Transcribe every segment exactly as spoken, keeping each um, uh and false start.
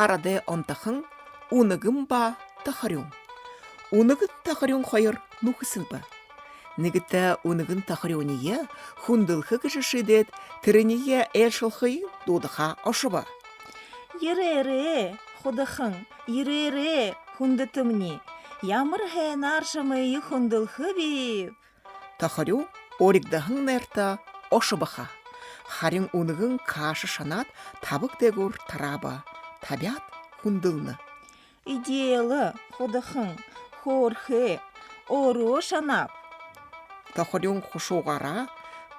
арадай онтохон Үнэгэн ба Тохорюун. Үнэгэн Тохорюун хоёр нүхэсэлбэ. Нэгэтэ Үнэгэн Тохорюуниие хүндэлхэ гэжэ шиидээд, тэрэниие айлшалхыень дуудаха ошобо. Ерээрэй, худахань, ерээрэй, хүндэтэмни. Ямар һайнаар шамайе хүндэлхэбиб. Тохорюун уригдаһан найрта ошобо ха. Харин Үнэгэн каша шанаад, табаг дээгүүр тарааба. Табяад хүндэлнэ. Эдеэлэ, худахань, хөөрхы, өөрөө шанааб. Тохорюун хушуугаараа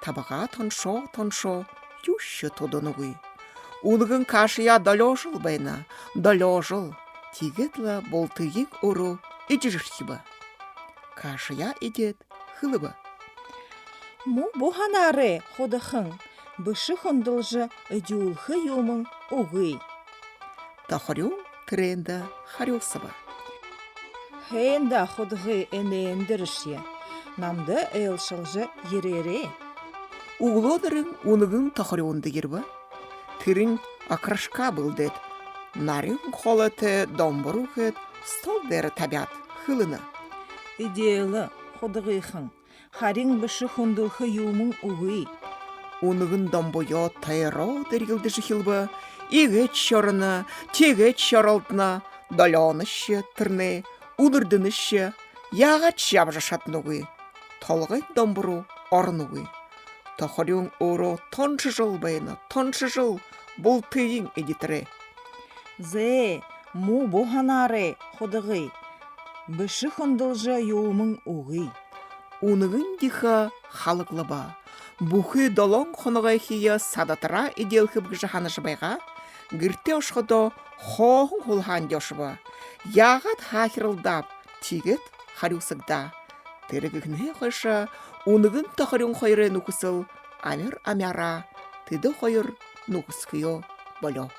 табагаа тоншоо, тоншоо, юушье туданагүй. Үнэгэн кашаяа долёожол байна, долёожол. Тиигээд лэ бултыень өөрөө эдижэрхибэ. Кашаяа эдеэд, хэлэбэ: Мүн бү һанаарай, худахань, бэшэ хүндэлжэ эдюулхэ юумэн үгы. Тохорюун тэрээндэ харюусаба: Һайн даа, худагы, энээн дээрэшье намда айлшалжа ерээрэй. Үглөөдэрынь Үнэгэн Тохорюунда ерэбэ. Тэрэнь окрошка бэлдээд, нарин хоолойтой домбур үгөөд, стол дээрэ табяад хэлэнэ: Эдеэлэ, худагыхан, харин бэшэ хүндэлхэ юумэн үгы. Үнэгэн домбуёо тойроод эрьелдэжэ эхилбэ. Иигээд шороно, тиигээд шоролдоно, долёоношье тэрэнээ, үдэрдэнэшье, яагаадшье абажа шаданагүй. Толгойн домбу руу ороногүй. Тохорюун өөрөө тоншожол байна, тоншожол, бултыень эдитэрээ. Зэ, мүн бү һанаарай, худагы, бэшэ хүндэлжэ юумэн үгы. Үнэгэн ехэ халаглаба. Бүхы долоон хоногойхиие садатараа эдеэлхэб гэжэ һанажа байгаа. Гэртээ ошоходоо хооһон һулаһаанда ошобо. Яагаад һаахиралдааб, тиигээд харюусагдаа. Тэрэ гэһэнһээ хойшо Үнэгэн Тохорюун хоёрой нүхэсэл амир амяараа тэдэ хоёр нүхэсхэеэ болёо.